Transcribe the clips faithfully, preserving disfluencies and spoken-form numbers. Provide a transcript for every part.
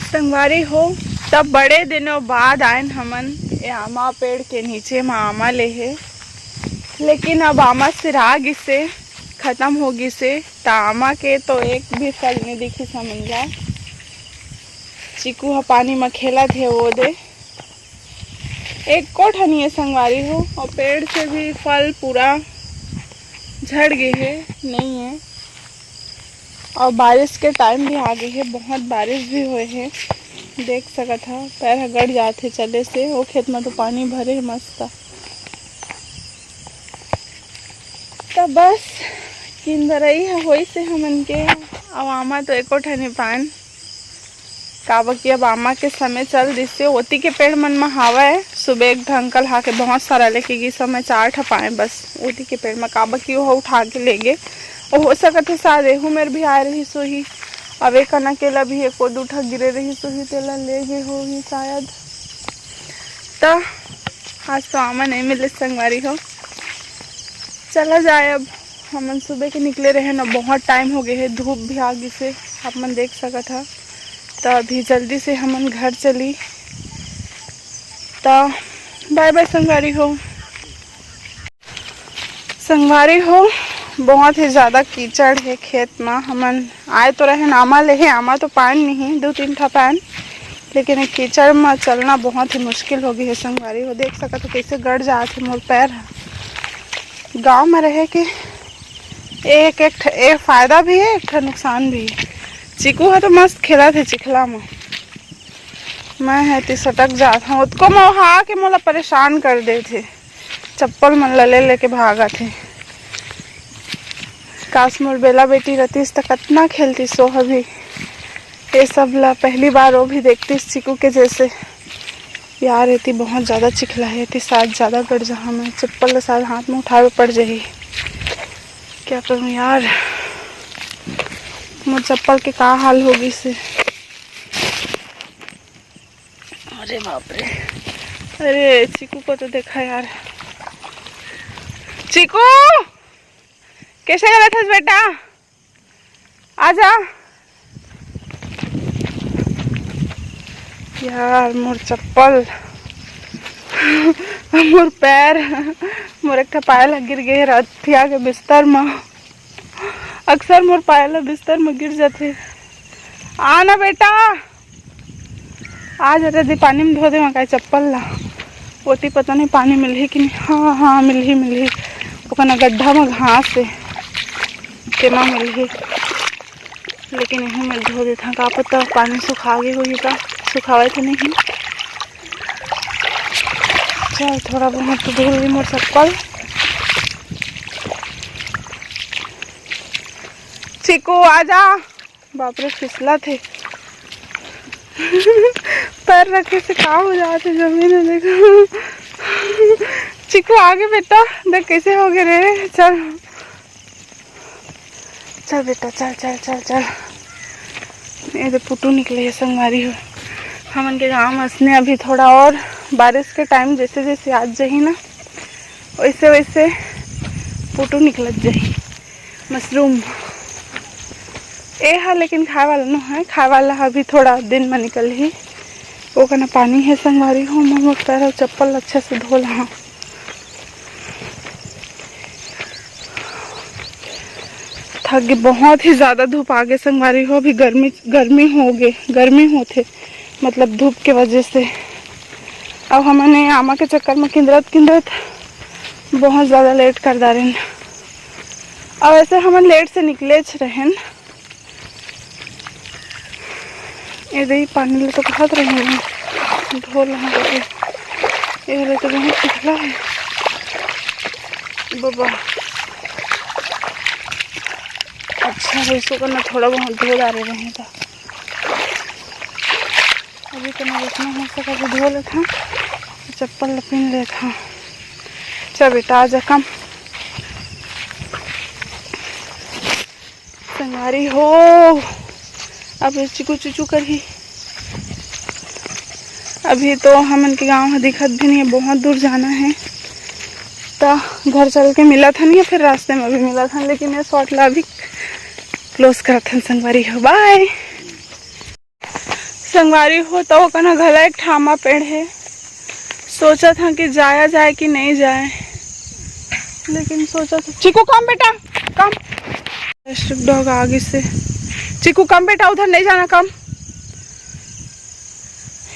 संगवारी हो, तब बड़े दिनों बाद आयन हमन ए आमा पेड़ के नीचे म आमा लेहे, लेकिन अब आमा सिरा गिसे, खत्म हो गिसे, त आमा के तो एक भी फल नहीं दिखिस हमन ला। चीकू ह पानी म खेलत हे, वो दे एको ठन ये संगवारी हो, और पेड़ से भी फल पूरा झड़ गे हे, नहीं है। और बारिश के टाइम भी आ गे हे, बहुत बारिश भी होए हे, देख सकत ह पैर ह गड़ जात हे चले से। वो खेत में तो पानी भरे हे मस्त। त बस किंदरई ह होइस हे हमन के, अउ आमा तो एको ठन नइ पान। काबर कि अब आमा के समय चल दिसे। ओती के पेड़ मन म हावय, सुबह एक ठन अंकल हा के बहुत सारा लेके गिस, समय चार ठा पाए बस ओती के पेड़ म, काबर कि ओह उठा के ले गे। ओ हो सकत हे शायद एहू मेर भी आए रहिस होही। अब एक अना केला भी एको दू ठा गिरे रहिस होही, तेला ले गे होही शायद। त आज तो आमा नहीं मिले संगवारी हो। चला जाए अब, हमन सुबह के निकले रहे न, बहुत टाइम हो गए हे, धूप भी आ गिसे, आप मन देख सकत ह। त अभी जल्दी से हमन घर चली। त बाय बाय संगवारी हो। संगवारी हो, बहुत ही ज्यादा कीचड़ हे खेत म। हमन आए तो रहे आमा लेहे, आमा तो पान नहीं, दो तीन ठा पान, लेकिन ये कीचड़ म चलना बहुत ही मुश्किल हो गई है संगवारी हो। देख सकत हो कैसे गड़ जात हे मोर पैर ह। गाँव म रहे के एक, एक ठ-, एक फायदा भी है, एक ठा नुकसान भी है। चीकू ह तो मस्त खेलत हे चिखला म, मैं ह एती सटक जात हूँ, ओतको म ओहा आके मोला परेशान कर देथे। चप्पल मन ला ले लेके भागत हे। काश मोर बेला बेटी रहतीस त कतना खेलतीस ओह भी। ये सब ला पहली बार वो भी देखतीस चीकू के जैसे। यार, एती बहुत ज्यादा चिखला है, एती शायद ज्यादा गड़ जाहा मैं। चप्पल ला शायद हाथ में उठावे पड़ जाही। क्या करूँ यार, मोर चप्पल के का हाल हो गिस हे। अरे बाप रे, अरे चीकू को तो देखा यार। चीकू, कैसे गलत हस बेटा? आजा। यार, मोर चप्पल, मोर पैर, मोर एक ठा पायल ह गिर गे रतिहा के बिस्तर म। अक्सर मोर पायल ह बिस्तर म गिर जाथे। आ ना बेटा, आ जरा दे पानी में धो दे मकाई चप्पल ला। ओती पता नहीं पानी मिलही कि नहीं। हाँ, हाँ, मिलही, मिलही। ओकना गड्ढा में घास हे, तेमा मिलही। लेकिन यही में धो देथा, का पता पानी सुखा गे होही त, सुखावे तो नहीं। चल, थोड़ा बहुत तो धो ली मोर चप्पल। चीकू, आजा। बाप रे, फिसलत हे। पैर रखे से का हो जात हे जमीन में, देखो। चीकू आगे बेटा, देख कैसे हो गए रे। चल, चल बेटा, चल, चल, चल, चल। ये दे पुटू निकले हे संगवारी हो। हमन के गाँव में असने अभी थोड़ा और बारिश के टाइम जैसे जैसे आज जही ना, वैसे वैसे पुटू निकलत जही। मशरूम। ए हा लेकिन खाए वाला नो है, खाए वाला अभी थोड़ा दिन में निकलही। ओकना पानी है संगवारी हो, मैं मोर पैर अउ चप्पल अच्छा से धो लहा। थक गे, बहुत ही ज्यादा धूप आ गे संगवारी हो। अभी गर्मी, गर्मी हो गे, गर्मी होथे, मतलब धूप के वजह से। अब हमन ए आमा के चक्कर में किंदरत किंदरत बहुत ज्यादा लेट कर डारेन। और ऐसे हमन लेट से निकलेच रहेन। ए दे पानी ले तो कहत रहे हैं, ढोल लगा के। ए ले तो बहुत पिघला है बाबा। अच्छा, वैसे करना, थोड़ा बहुत धो डारे रहे तो। अभी तो मैं जितना हो सका तो धो लेता हूँ, चप्पल ला पहन लेता हूँ। चल बेटा, आजा कम। संगवारी हो, अब ये चिकू चुचू करही। अभी तो हमन के गांव ह दिखत भी नहीं है, बहुत दूर जाना है। त घर चल के मिलत हन या फिर रास्ते में भी मिलत हन, लेकिन ये शॉर्ट ला अभी क्लोज करत हन संगवारी हो। बाय। संगवारी हो, तो ओकना घला एक ठामा पेड़ है। सोचत हन कि जाया जाए कि नहीं जाए, लेकिन सोचत हन, चिकू कम बेटा, कम। डॉग आगे से, चिकू कम बेटा, उधर नहीं जाना, कम।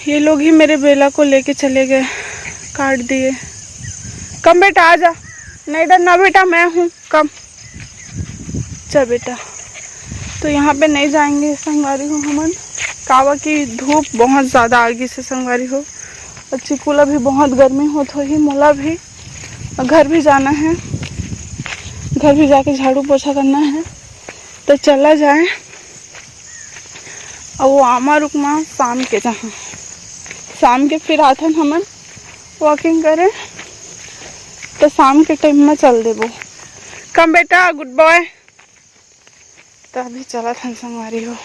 ये लोग ही मेरे बेला को लेके चले गए, काट दिए। कम बेटा, आ जा, नहीं डरना बेटा, मैं हूँ, कम। चल बेटा, तो यहाँ पे नहीं जाएंगे संगवारी हो हमन, काबर कि धूप बहुत ज़्यादा आगी से संगवारी हो, और चिकू ला भी बहुत गर्मी होत होही, मोला भी, और घर भी जाना है, घर भी जाके झाड़ू पोछा करना है। तो चला जाए, और वो आमा रुख मा शाम के जहाँ, शाम के फिर आथन हमन वॉकिंग करे, तो शाम के टाइम में चल देबो। कम बेटा, गुड बॉय। तो अभी चलत हन संगवारी हो,